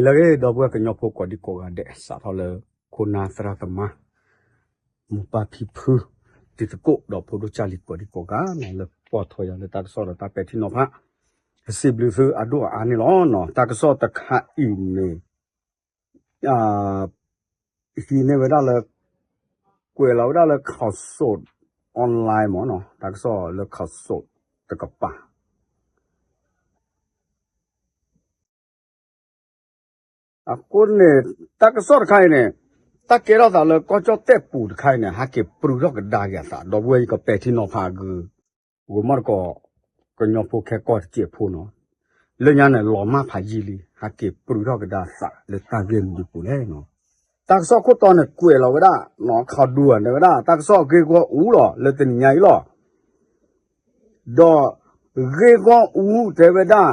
လၢအဂ့ၤ ဒီပုၢ်ဝဲၢ်ကညီဖိကိးဒံကိးဂၤဒဲး စးထီၣ်လၢခိၣ်နၢ်သရၣ်သမါ မိၢ်ပၢ်ဖံဖု တံၤသကိး ဒီးဖိဒိၣ်ကၢ်လံၤကိးဒံကိးဂၤန့ၣ် လၢကပိာ်ထွဲယၤလၢတၢ်ကစီၣ်ဒီးတၢ်ပဲာ်ထံနီၤဖး စံးဘျုးသုအဒိၣ်အအါန့ၣ်လီၤ. တၢ်ကစီၣ်တခါအံၤန့ၣ် ဟံးန့ၢ်ဝဲဒၣ်လၢ ကွဲးလီၤဝဲဒၣ်လၢ Khaosod Online မ့ၢ်နီၤ, တၢ်ကစီၣ်လၢ Khaosod တကပၤ အဃိန့ၣ် တၢ်ကစီၣ်တခါအံၤန့ၣ် တၢ်ကဲထီၣ်သးလၢကီၢ်ကၠီၣ်တဲၣ်ပူၤတခါအံၤန့ၣ် ဟဲက့ၤပြူၤထီၣ်ကဒါက့ၤအသး ဒီပုၢ်ဝဲၢ် ယကပဲာ်ထံနီၤဖးဂုာ် ဂီၤမီၢ်တကိး ကညီဖိခဲကီၢ်တစဲးဖိနီၤ, လၢညါန့ၣ် လီၤမၢ်ဖးယံာ်လံ ဟဲက့ၤပြူၤထီၣ်ကဒါသးလၢတၢ်ဂ့ၢ်မနုၤပူၤလဲၣ်နီၤ. တၢ်ကစီၣ်ခိၣ်တီန့ၣ် ကွဲးလီၤဝဲဒၣ် ခးဒူၣ်တဲဝဲဒၣ် တၢ်ကစီၣ်ဂ့ၢ်ဂီၢ်အူလီၤ လၢတနံၤညါအံၤလီၤ. ဒီးဂ့ၢ်ဂီၢ်အူတဲဝဲဒၣ်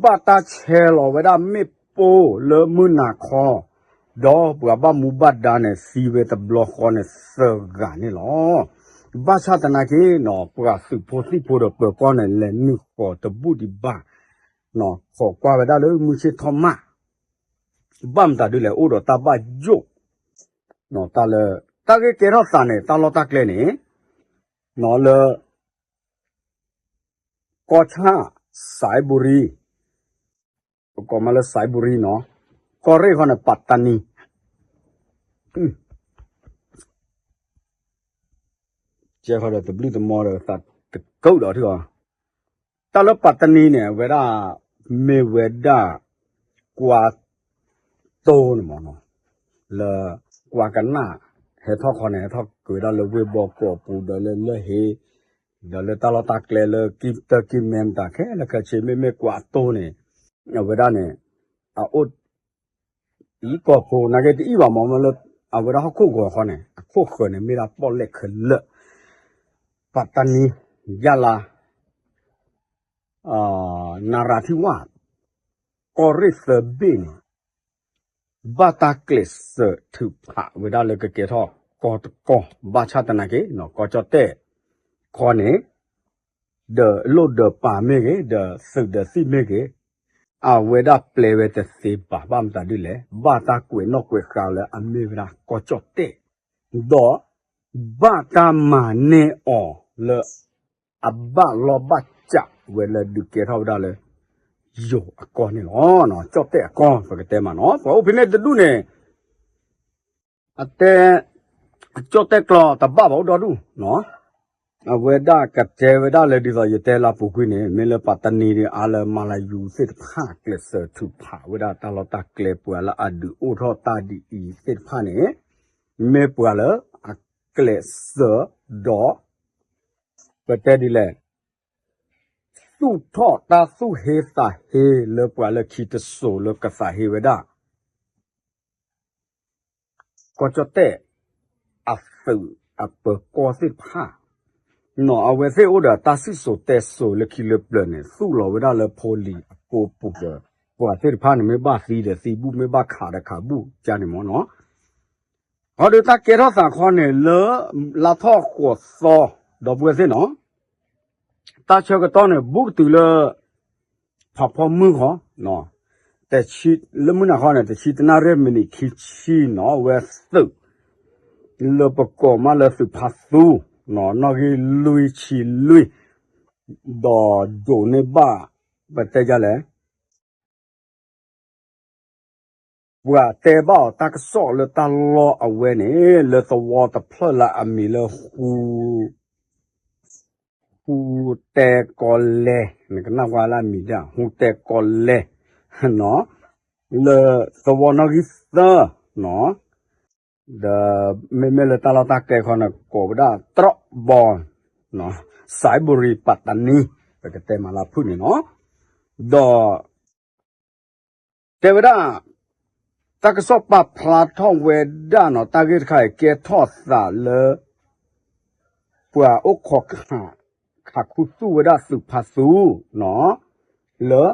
ဘၣ်တၢ်ဆဲးလီၤဝဲဒၣ်မ့ၣ်ပိၢ်လၢမုၢ်နၤခီ, ဒီးပှၤဘၣ်မူဘၣ်ဒါန့ၣ် သံဝဲတဘျီဃီန့ၣ်သၢဂၤန့ၣ်လီၤ. ဘၣ်ဆၣ်သနာ်က့နီၤ ပှၤသုးဖိသံၣ်ဖိဒီးပၢၤကီၢ်န့ၣ် လဲၤနုာ်ဃီၤတဘူၣ်ဒံးဘၣ်, ခိးကွၢ်ဝဲဒၣ်လၢမုၢ်ဆ့ၣ်ထီၣ်မး ဘၣ်မတၤဒုလဲၣ် အိၣ်ဒီးတၢ်ဘၣ်ယိၣ် တၢ်လၢ တၢ်ဂ့ၢ်ကဲထီၣ်သးန့ၣ် တၢ်လီၢ်တၢ်ကျဲန့ၣ် လၢ ကီၢ်ဆၣ် စဲးဘူရံ, ပကိးမးလၢ စဲးဘူရံနီၤ, ကီၢ်ရ့ၣ်ခီန့ၣ် ပၣ်တနံ, ကဲခီဒီးတဘျုးတမီၤဒီး သးတကၢဒီးထံၣ်အီၤ, တၢ်လၢပၣ်တနံန့ၣ် အဝဲဒၣ် မ့ၢ်ဝဲဒၣ် ကွၢ်တိန့ၣ်မ့ၢ်နီၤ, လၢ ကွၢ်ကနၣ် ဟဲထီၣ်ခီန့ၣ် ဟဲထီၣ်က့ၤဝဲဒၣ်လၢဝ့ၢ်ဘီကီးပူၤ ဒီးလၢလၢၢ်ဟ့ ဒီးလၢတၢ်လီၢ်တၢ်ကျဲလၢကံၢ်တၢ်ကံၢ်မဲမတၤခဲလၢာ်ခဲဆ့ မ့မ့ၢ်ကွၢ်တိန့ၣ် အဝဲဒၣ်န့ၣ် အအိၣ် အံၤကီၢ်ဖိ နာ်က့တအံၣ်ဘၣ်မ့ၢ်လၢ အဝဲဒၣ်ဟီၣ်ခိၣ်ဂီၤခီန့ၣ် အခိၣ်ဃၢၤန့ၣ် မ့ၢ်ဒၣ်ပီၣ်လဲၣ်ခဲလၢာ် ပၣ်တနံ ယၣ်လါ နရၤထံဝၣ် ကီၢ်ရ့ၣ်သၢဘ့ၣ်န့ၣ် ဘၣ်တၢ်ကျဲးစၢးထုးဖးဝဲဒၣ်လၢကကဲထီၣ်ကီၢ်တကီၢ် ဘၣ်ဆၣ်သနာ်က့ ကီၢ်ကၠီၣ်တဲၣ်ခီန့ၣ် ဒီးလိၣ်ဒီးပၤမ့ၢ်ဂ့ၤ ဒီးသုးဒီးသံၣ်မ့ၢ်ဂ့ၤ အဝဲဒၣ်ပျဲဝဲတသ့ဘၣ် ဘၣ်မတၤဒ်လဲၣ် ဘၣ်တၢ်ကွဲးနီၣ်ကွဲးဃါလၢအမ့ၢ်ဝဲဒၣ်ကီၢ်ကၠီၣ်တဲၣ် ဒီး ဘၣ်တၢ်မၤန့ၢ်အီၤလၢ အဘၣ်လီၢ်ဘၣ်စးဝဲလၢဒုးကဲထီၣ်ဝဲဒၣ်လၢ ယိၤအကီၢ်န့ၣ်လီၤ. ကၠီၣ်တဲၣ်အကီၢ် ပကတဲမးနီၤ ပှၤအိၣ်ဖဲန့ၣ်တဒူၣ်န့ၣ် အတဲ ကၠီၣ်တဲၣ်ကျိာ်တဘၣ်ဘၣ်အိၣ်ဒီဒူၣ်နီၤ အဝဲဒၣ်ကတဲဝဲဒၣ်လၢဒ်သိးယတဲလၢအပူၤကွံာ်န့ၣ် မ့ၢ်လၢပၣ်တနံဒ်အါလၢမၤလၤယူၤသ့ၣ်တဖၣ် ကျဲးစၢးထုးဖးဝဲဒၣ်တၢ်လီၢ်တၢ်ကျဲ ပှၤလၢအဒုးအိၣ်ထီၣ်တၢ်ဒ်အံၤသ့ၣ်တဖၣ်န့ၣ် မ့ၢ်ပှၤလၢအကျဲးစၢးဒီး ပတဲဒ်လဲၣ် သူၣ်ထီၣ်တၢ်သူၣ်ဟ့သးဟ့လၢပှၤလၢခံတစိၤလၢကသးဟ့ဝဲဒၣ် ကီၢ်ကၠီၣ်တဲၣ် အသုးအပၢၤကီၢ်သ့ၣ်တဖၣ် နီၤ အဝဲသ့ၣ်အိၣ်ဒီးတၢ်စံၣ်စိၤတဲစိၤလၢခံလၢပျၢၤန့ၣ် သူၣ်လီၤဝဲဒၣ်လၢဖိလံၤအကိပူၤဒီး ပှၤသ့ၣ်တဖၣ်န့ၣ် မ့ၢ်ဘၣ်သံဒီးသံဘူၣ် မ့ၢ်ဘၣ်ခးဒီးခးဘူၣ် ကန့ၣ်မ့ၢ်နီၤ ဟီဒီးတၢ်ကဲထီၣ်သးခီန့ၣ်လၢ လါထီၣ်ဃိးသီ ဒီပုၢ်ဝဲၢ်သ့ၣ်နီၤ တၢ်ဆၢကတီၢ်န့ၣ် ဘူးကတုၤလၢ ဖးဖီမုၢ်ဃီ လၢမုၢ်နၤခီန့ၣ် တဆံတနၣ်ရံၣ်မံးနံးခံဆံနီၤ အဝဲသုး လၢပကိးမးလၢသုးဖါသူ နီၣ်ဂံၢ်လွံၢ်ဆံလွံၢ် ဒီးဒိးန့ၢ်ဘၣ် ပတဲဒ်လဲၣ် ပှၤတဲဘၣ်အီၤတၢ်ကစီၣ်လၢတၢ်လီၢ်အဝဲန့ၣ် လၢသဝီတဖျၢၣ်လၢအမံၤလၢ ဟူတဲကီလဲ နကနၣ်ကွၢ်လၢအမံၤဒၣ် ဟူတဲကီလဲ လၢသဝီနီၣ်ဂံၢ်သၢ ဒီးမ့မ့ၢ်လၢတၢ်လီၢ်တၢ်ကျဲခီန့ၣ် ကိးဝဲဒၣ် တြီၣ်ဘီ စဲးဘူရံ ပၣ်တနံ ပကတဲမးလၢဖုၣ်န့ၣ်နီၤ ဒီး တဲဝဲဒၣ် တၢ်ကစီၣ်ပာ်ဖျါထီၣ်ဝဲဒၣ်နီၤ တၢ်ဂ့ၢ်တခါအံၤကဲထီၣ်သးလၢ ပှၤအိၣ်ခိးခး ခးခူသူၣ်ဝဲဒၣ်သုးဖါသူ လၢ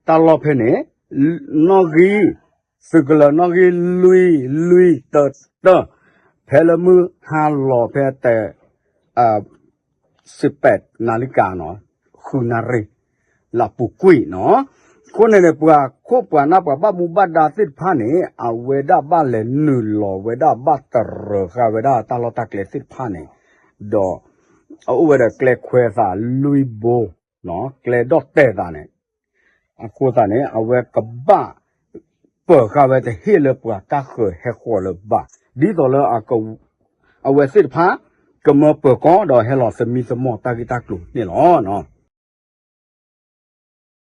တၢ်လီၢ်ဖဲန့ၣ် နီၣ်ဂံၢ် သုးကလၢၤနီၣ်ဂံၢ်လွံၢ်လွံၢ်တၢတၢ ဖဲလၢမုၢ်ဟါလီၤဖဲတဲ စံးပဲးနၤလံကၤနီၤ ဃုနၣ်ရံၣ် လၢအပူၤကွံာ်နီၤ အဃိန့ၣ်န့ၣ် ပှၤခိၣ်ပှၤနၢ်ပှၤဘၣ်မူဘၣ်ဒါသ့ၣ်တဖၣ်န့ၣ် အဝဲဒၣ်ဘၣ်လဲၤနုာ်လီၤဝဲဒၣ်ဘၣ်တရၢဃာ်ဝဲဒၣ်တၢ်လီၢ်တၢ်ကျဲသ့ၣ်တဖၣ်န့ၣ်, ဒီး အအိၣ်ဝဲဒီးကျဲခွဲးသးလွံၢ်ဘိ, ကျဲဒီၣ်တဲာ်သးန့ၣ်, အဃိသတးန့ၣ် အဝဲကဘၣ် ပၢၤဃာ်ဝဲတဟ့ၣ်လၢပှၤကါဃၢၤဟဲဃီၤလၢၤဘၣ်, ဒ်သိးလၢ အဝဲသ့ၣ်တဖၣ် ကမၢပၢၤကီၢ်ဒီးဟဲလီၤသမံသမိးတၢ်ဂ့ၢ်တၢ်ကျိၤန့ၣ်လီၤ.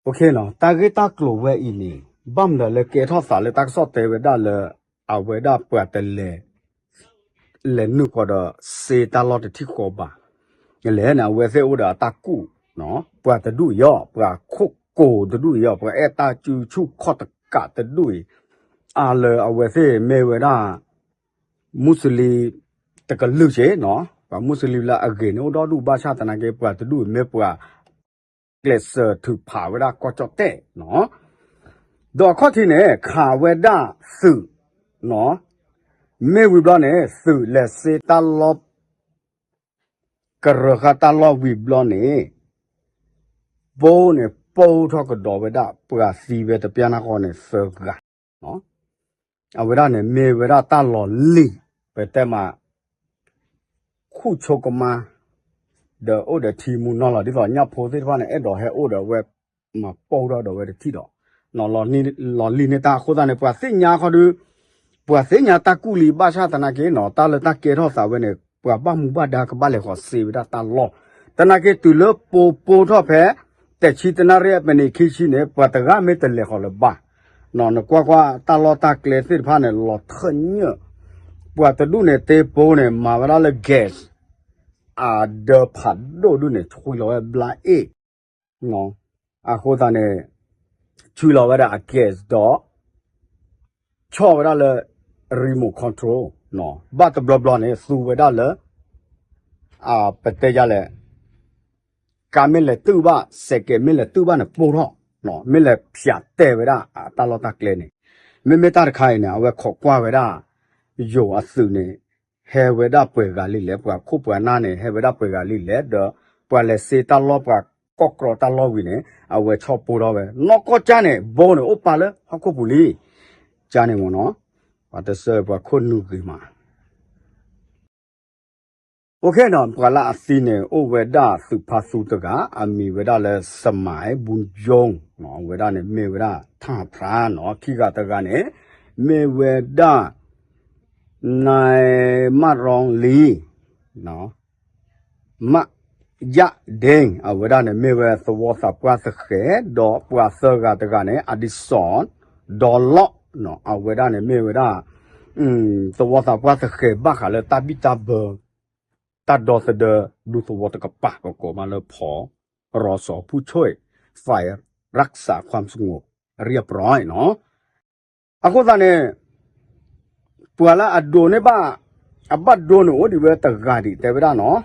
တၢ်ဂ့ၢ်တၢ်ကျိၤဝဲအံၤန့ၣ် ဘၣ်မနုၤလၢကဲထီၣ်သးလၢတၢ်ကစီၣ်တဲဝဲဒၣ်လၢ အဝဲဒၣ်ပှၤတလဲၤ လဲၤနုာ်ဃီၤဒီးစ့တၢ်လီၢ်တထံၣ်ဃီဘၣ်. လဲၣ်န့ၣ် အဝဲသ့ၣ်အိၣ်ဒီးအတၢ်ကူၣ်, ပှၤတဒူၣ်အံၤအီၤ, ပှၤခိၣ်ကိၤတဒူၣ်အံၤအီၤ, ပှၤအဲၣ်တၢ်စုဆူၣ်ခီၣ်တကးတဒူၣ်အံၤ, အါလၢအဝဲသ့ၣ်မ့ၢ်ဝဲဒၣ် မူစလံ တကလုာ်က့ၤနီၤ, ပှၤမူစလံလၢအဂ့ၤန့ၣ်အိၣ်ဒီဒူၣ် ဘၣ်ဆၣ်သနာ်က့ ပှၤတဒူၣ်အံၤမ့ၢ်ပှၤ ကျဲးစၢးထုးဖးဝဲဒၣ်ကီၢ်ကၠီၣ်တဲၣ်နီၤ, ဒီးအခီၣ်ထံးန့ၣ် ခးဝဲဒၣ်သုးနီၤ, မ့ၢ်ဝံၤဘျီန့ၣ် သုးလဲၤစ့တၢ်လီၢ် ကရၢဃာ်တၢ်လီၢ်ဝံၤဘျီန့ၣ် ဘိန့ၣ် ပိၢ်ထီၣ်ကဒီးဝဲဒၣ် ပှၤသံဝဲတပျၢ်နၢ်ဃီန့ၣ်သၢဂၤ, အဝဲဒၣ်န့ၣ်မ့ၢ်ဝဲဒၣ်တၢ်လီၢ်လံၤ ပတဲမး ခူၣ်ဆိကမါ ဒီးအိၣ်ဒီးထံမူနီၢ်လီၤ ဒ်သိးညၣ်ဖိသ့ၣ်တဖၣ်န့ၣ် အဲၣ်ဒိးဟဲအိၣ်ဒီးဝဲမၤပိၢ်ထီၣ်ဒီးဝဲတထံၣ်ဒီး လီၤလံၤန့ၢ်တၢ်အဃိသတးန့ၣ် ပှၤသ့ၣ်ညါခီဒု ပှၤသ့ၣ်ညါတၢ်ကူၣ်လံ ဘၣ်ဆၣ်သနာ်က့နီၤ တၢ်လၢတၢ်ကဲထီၣ်သးဝဲန့ၣ် ပှၤဘၣ်မူဘၣ်ဒါကဘၣ်လဲၤဃီၤစ့ဝဲဒၣ်တၢ်လီၢ်, သနာ်က့တုၤလၢပိၢ်ပိၢ်ထီၣ်ဖဲ တဆံတနၣ်ရံၣ်အပနံးခံဆံန့ၣ် ပှၤတဂၤမ့ၢ်တလဲၤဃီၤလၢၤဘၣ်, နကွၢ်ကွၢ်တၢ်လီၢ်တၢ်ကျဲသ့ၣ်တဖၣ်န့ၣ် လီၤထၢၣ်ညၣ်, ပှၤတဒူၣ်န့ၣ် တ့ပိန့ၣ် မၤဝဲဒၣ်လၢ gas အဒၢဖးဒိၣ်ဒုန့ၣ် ဆွံလီၤဝဲဘျါအ့ၣ် အဃိသတးန့ၣ် ဆွံလီၤဝဲဒၣ်အ gas ဒီး ဆီၣ်ဝဲဒၣ်လၢ remote control ဘၣ်တဘျီဘျီန့ၣ် သူဝဲဒၣ်လၢ ပတဲယလဲၣ် ကါမ့ၢ်လဲၤတုၢ်ဘၣ် စဲးကဲးမ့ၢ်လဲၤတုၢ်ဘၣ်န့ၣ် ပိၢ်ထီၣ်, မ့ၢ်လဲၤဖၠးတဲာ်ဝဲဒၣ်အတၢ်လီၢ်တၢ်ကျဲန့ၣ်, မ့မ့ၢ်တၢ်တခါအံၤန့ၣ် အဝဲခိးကွၢ်ဝဲဒၣ် ယိၤအသုးန့ၣ် ဟဲဝဲဒၣ်ပှဲၤဂၤလံလဲၣ်, ပှၤခိၣ်ပှၤနၢ်န့ၣ် ဟဲဝဲဒၣ်ပှဲၤဂၤလံလဲၣ်, ဒီးပှၤလဲၤစ့တၢ်လီၢ် ပှၤကီၢ်ကြီတၢ်လီၢ်ဝံၤန့ၣ် အဝဲဆီၣ်ပိၢ်ထီၣ်ဝဲ, နီၢ်ကီၢ်ကၠၢ်န့ၣ် ဘိန့ၣ် အိၣ်ပာ်လၢဟီၣ်ခိၣ်ပူၤလံ, ကၠၢ်န့ၣ်မ့ၢ်နီၤ, ပှၤတဆၢပှၤခိၣ်နူာ်ဂ့ၤမး OK နီၤ, ပှၤလၢအသံန့ၣ် အိၣ်ဝဲဒၣ်သုးဖါသူတဂၤ အမံၤဝဲဒၣ်လၢ စမၢၣ်ဘူၣ်ယိၣ်, အဝဲဒၣ်န့ၣ် မ့ၢ်ဝဲဒၣ် ထၣ်ဖရါနီၤ, ခံဂၤတဂၤန့ၣ် မ့ၢ်ဝဲဒၣ် နမၣ်ရီလံ မၣ်ယၣ်ဒ့ၣ် အဝဲဒၣ်န့ၣ် မ့ၢ်ဝဲသဝီသးပှၢ်သဃဲၤ, ဒီးပှၤသၢဂၤတဂၤန့ၣ် အဒံစီၣ် ဒီလီၣ်, အဝဲဒၣ်န့ၣ် မ့ၢ်ဝဲဒၣ် သဝီသးပှၢ်သဃဲၤဘၣ်ဃးလၢတၢ်ဘံၣ်တၢ်ဘၢ တၢ်ဒီသဒၢ ဒူသဝီတကပၤ ပကိးမးလၢဖီၣ် ရီစီၤဖူၣ်ဆိၣ် ဖဲရၢၣ်စးခွၣ်စငိၣ် ရံၣ်ပြီနီၤ, အဃိသတးန့ၣ် ပှၤလၢအဒိးန့ၢ်ဘၣ် အဘၣ်ဒိန့ၣ်အိၣ်ဒံးဝဲတဂၤဒံးတဲဝဲဒၣ်နီၤ,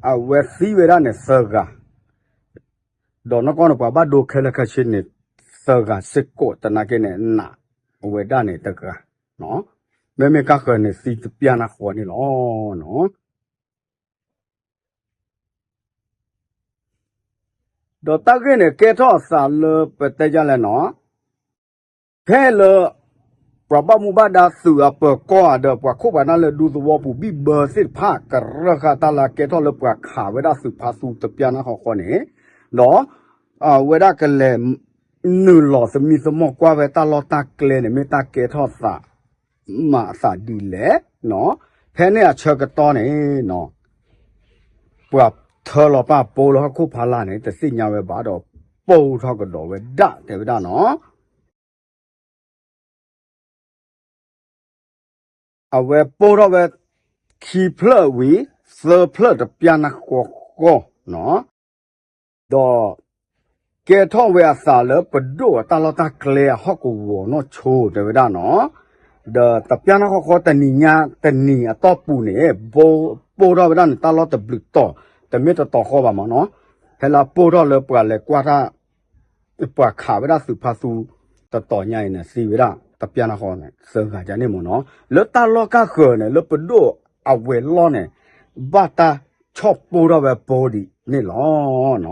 အဝဲသံဝဲဒၣ်န့ၣ်သၢဂၤ, ဒီးနီၢ်ကီၢ်န့ၣ် ပှၤဘၣ်ဒိခဲလၢာ်ခဲဆ့န့ၣ် သၢဂၤစ့ၢ်ကီး သနာ်က့န့ၣ် နာ်ဝဲဒၣ်န့ၣ်တဂၤ, မ့မ့ၢ်ကါဃၢၤန့ၣ်သံတပျၢ်နၢ်ဃီန့ၣ်လီၤ. ဒီးတၢ်ဂ့ၢ်န့ၣ် ကဲထီၣ်အသးလၢပတဲယလဲၣ်နီၤ, ဖဲလၢ ပှၤဘၣ်မူဘၣ်ဒါသုးအပၢၤကီၢ်ဧါ ဒီးပှၤခိၣ်ပှၤနၢ်လၢဒူသဝီပူၤဘံၣ်ဘၢသ့ၣ်တဖၣ် ကရၢဃာ်တၢ်လၢကဲထီၣ်လၢပှၤခးဝဲဒၣ်သုးဖါသူတပျၢ်နၢ်ဃီဃီန့ၣ်, ဒီး အဝဲဒၣ်ကလဲၤ နုာ်လီၤသမံသမိးကွၢ်ဝဲတၢ်လီၢ်တၢ်ကျဲန့ၣ် မ့ၢ်တၢ်ကဲထီၣ်သး မၤအသးဒ်လဲၣ်, ဖဲန့ၣ်အဆၢကတီၢ်န့ၣ် ပှၤထၢလီၤပာ်ပိလၢဟီၣ်ခိၣ်ဖီလာ်န့ၣ် တသ့ၣ်ညါဝဲဘၣ်ဒီး ပိၢ်ထီၣ်ကဒီးဝဲဒၣ်တဲဝဲဒၣ်နီၤ. အဝဲပိၢ်ထီၣ်ဝဲ ခံဖျၢၣ်ဝံၤ သၢဖျၢၣ်တပျၢ်နၢ်ဃီဃီနီၤ, ဒီး ကဲထီၣ်ဝဲအသးလၢပဒိၣ်အတၢ်လီၢ်တၢ်ကျဲအဟီၣ်ကဝီၤနီၢ်ဆိတဲဝဲဒၣ်နီၤ, ဒီးတပျၢ်နၢ်ဃီဃီတနံၤညါတနံၤအတီၢ်ပူၤန့ၣ် ပိၢ်ထီၣ်ဝဲဒၣ်န့ၣ် တၢ်လီၢ်တဘျုးတီၤ တမ့ၢ်တတီၤဃီဘၣ်မးနီၤ, ဖဲလၢပိၢ်ထီၣ်လၢပှၤလဲၤကွၢ်တၢ် ပှၤခးဝဲဒၣ်သုးဖါသူ တတီၤညါအံၤန့ၣ် သံဝဲဒၣ် တပျၢ်နၢ်ဃီန့ၣ် သၢဂၤန့ၣ်မ့ၢ်နီၤ, လၢတၢ်လီၢ်ကါဃၢၤန့ၣ် လၢပဒိၣ်အဝဲၤလီၢ်န့ၣ် ဘၣ်တၢ်ဆီၣ်ပိၢ်ထီၣ်ဝဲပိၢ်ဒံးန့ၣ်လီ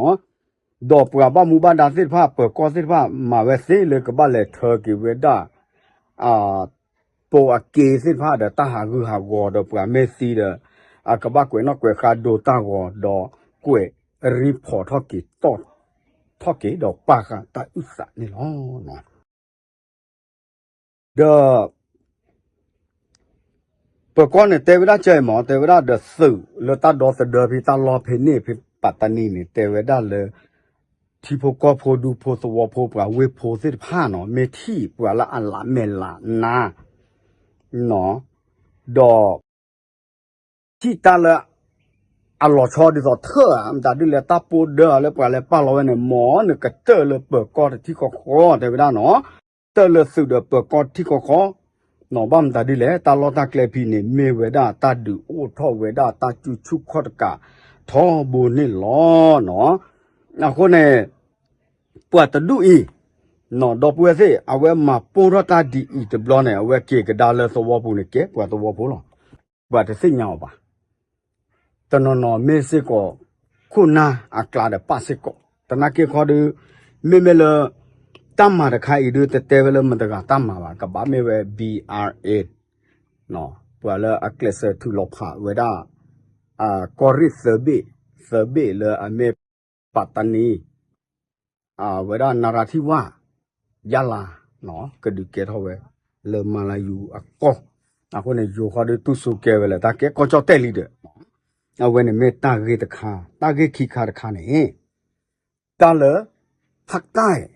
ၤ. ဒီးပှၤဘၣ်မူဘၣ်ဒါသ့ၣ်တဖၣ် ပၢၤကီၢ်သ့ၣ်တဖၣ် မၤဝဲသ့လၢကဘၣ်လဲၤထၢက့ၤဝဲဒၣ် ပိာ်အက့သ့ၣ်တဖၣ်ဒီးတၢ်ဟးဂူာ်ဟးဂီၤဒီးပှၤမ့ၢ်သံဒီး အကဘၣ်ကွဲးနီၣ်ကွဲးဃါဒိတၢ်ဂီၤဒီးကွဲးရံဖီၣ်ထီၣ်က့ၤ ထီၣ်က့ၤဒီးပာ်ဃာ်တၢ်အုၣ်သးန့ၣ်လီၤ. ဒီး ပၢၤကီၢ်န့ၣ်တဲဝဲဒၣ်ကဲအံၤမး တဲဝဲဒၣ်ဒီးသုးလၢတၢ်ဒီသဒၢဖဲတၢ်လီၢ်ဖဲန့ၣ်ဖဲပၣ်တနံၤန့ၣ် တဲဝဲဒၣ်လၢ ထံဖိကီၢ်ဖိဒူဖိသဝီဖိပှၤဝ့ၢ်ဖိသ့ၣ်တဖၣ်နီၤ မ့ၢ်ထံၣ်ပှၤလၢအလးမဲာ်လးနါ နီၤ ဒီး ထံၣ်တၢ်လၢ အလီၤဆီဒ်သိးထၢၣ်ဧါ မတၤဒ်လဲၣ်တၢ်ပိဒၢလၢပှၤလဲၤပာ်လီၤဝဲန့ၣ် မ်နကတၢၢ်လၢပၢၤကီၢ်တထံၣ်ဃီဃီ တဲဝဲဒၣ်နီၤ တၢၢ်လၢသုးဒီးပၢၤကီၢ်တထံၣ်ဃီဃီ နီၤ ဘၣ်မတၤဒ်လဲၣ် တၢ်လီၢ်တၢ်ကျဲဖဲန့ၣ် မ့ၢ်ဝဲဒၣ်တၢ်ဒုးအိၣ်ထီၣ်ဝဲဒၣ်တၢ်စုဆူၣ်ခီၣ်တကးထီဘိန့ၣ်လီၤနီၤ အဃိန့ၣ် ပှၤတဒူၣ်အံၤ နီၤ ဒီပုၢ်ဝဲၢ်သ့ၣ် အဝဲမၤပိၢ်ထီၣ်တၢ်ဒ်အံၤတဘျီန့ၣ် အဝဲက့ၤကဒါလၢသဝီပူၤန့ၣ် ကဲပှၤသဝီဖိလီၤ. ပှၤတသ့ၣ်ညါအီၤဘၣ်. တနီၤနီၤမ့ၢ်စ့ၢ်ကီး ခိၣ်နၢ်အကျါဒီးပာ်စ့ၢ်ကီး သနာ်က့ခီဒုး မ့မ့ၢ်လၢ တၢ်မၤတခါအံၤဒုးတတဲဝဲလၢမတၤတဂၤတၢ်မၤဘၣ် ကဘၣ်မ့ၢ်ဝဲ ဘံၣ်အါရ့ၣ် ပှၤလၢအကျဲးစၢးထုးလီၤဖးဝဲဒၣ် ကီၢ်ရ့ၣ်သၢဘ့ၣ် သၢဘ့ၣ်လၢအမ့ၢ်ပၣ်တနံၤ အဝဲဒၣ်နရၣ်ထံဝၣ် ယါလၤ ကဒုးကဲထီၣ်ဝဲ လၢမၤလၤယူၤအကီၢ် အဃိန့ၣ် ယိၤဃီဒုးတူၢ်စိကဲဝဲလၢ တၢ်ကဲကီၢ်ကၠီၣ်တဲၣ်လံဒီး အဝဲန့ၣ်မ့ၢ်တၢ်ဂ့ၢ်တခါ တၢ်ဂ့ၢ်ခံခါတခါန့ၣ် တၢ်လၢ ဖးကဲၣ်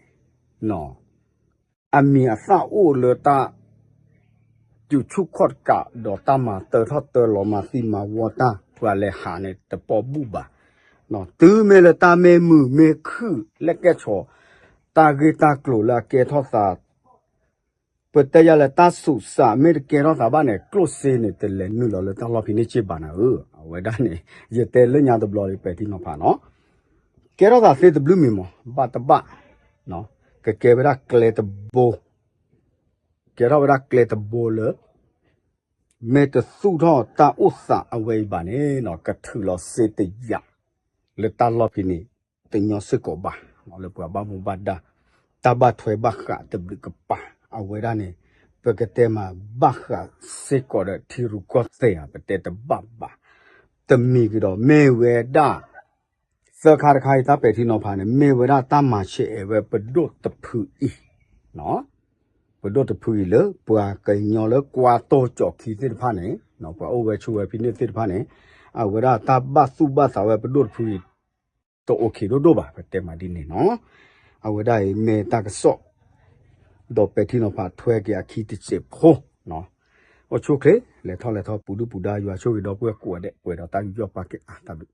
အမံၤအသၣ်အိၣ်လၢတၢ် စုဆူၣ်ခီၣ်တကး ဒီးတၢ်မၤတၢထီၣ်တၢလီၤမၤသံမၤဝီတၢ် ပှၤလဲၤဟးန့ၣ်တပီၢ်ဘူၣ်ဘၣ်. တုၤမ့ၢ်လၢတၢ်မ့ၢ်မုာ်မ့ၢ်ခုၣ်လဲၣ်ကဲဆိး တၢ်ဂ့ၢ်တၢ်ကျိၤလၢအကဲထီၣ်သး ပတဲယၤလၢတၢ်ဆူးစးမ့ၢ်တကဲထီၣ်သးဘၣ်န့ၣ် ကျိၣ်စ့န့ၣ်တလဲၤနုာ်လီၤလၢတၢ်လီၢ်ဖဲန့ၣ်က့ဘၣ်နၤဧၢ, အဝဲဒၣ်န့ၣ် ယတဲလၢညါတဘျီလံပဲာ်ထံနီၤဖးနီၤ, ကဲထီၣ်သးသ့တဘျုးမံၤမး ဘၣ်တဘၣ်, ကကဲဝဲဒၣ်ကျဲတဘိ, ကဲထီၣ်ဝဲဒၣ်ကျဲတဘိလၢ မ့ၢ်တသူၣ်ထီၣ်တၢ်အိၣ်သးအဝဲအံၤဘၣ်န့ၣ် ကထုးလီၤစ့တယာ် လၢတၢ်လီၢ်ဖဲန့ၣ် တညီစ့ၢ်ကီးဘၣ်, လၢပှၤဘၣ်မူဘၣ်ဒါ တၢ်ဘၣ်ထွဲဘၣ်ဃးတဘျုးကပၤ အဝဲဒၣ်န့ၣ် ပကတဲမၤဘၣ်ဃးစ့ၢ်ကီးဒီးထံရူၢ်ကီၢ်သဲးဧါ ပတဲတဘၣ်ဘၣ်, တမံၤကဒီး မ့ၢ်ဝဲဒၣ် သၢခါတခါအံၤ တၢ်ပဲာ်ထံနီၤဖးန့ၣ် မ့ၢ်ဝဲဒၣ်တၢ်မၤဆဲးအဲၣ်ဝဲပဒိၣ်တဖုအံၤ, ပဒိၣ်တဖုအံၤလၢ ပှၤကညီလၢကွၢ်တီၢ်ကၠီၣ်ခံသ့ၣ်တဖၣ်န့ၣ် ပှၤအိၣ်ဝဲဆိးဝဲဖဲန့ၣ်သ့ၣ်တဖၣ်န့ၣ် အဝဲဒၣ်တၢ်ဘၣ်သူၣ်ဘၣ်သးဝဲပဒိၣ်တဖုအံၤ တအိၣ်ခံဒိၣ်ဒိၣ်ဘၣ် ပတဲမးဒ်န့ၣ်နီၤ, အဝဲဒၣ်အံၤမ့ၢ်တၢ်ကစီၣ် ဒီးပဲာ်ထံနီၤဖးထွဲက့ၤအခံတစဲးဖိ, အိၣ်ဆူၣ်ချ့ လဲၤထီၣ်လဲၤထီၣ်ပူၤဒုၣ်ပူၤဒါ ယွၤဆိၣ်ဂ့ၤဒီပုၢ်ဝဲၢ်ကိးဂၤဒဲး ပှဲၤဒီးတၢ်ယူးယီၣ်ပာ်ကဲအါတၢ်ဘျုး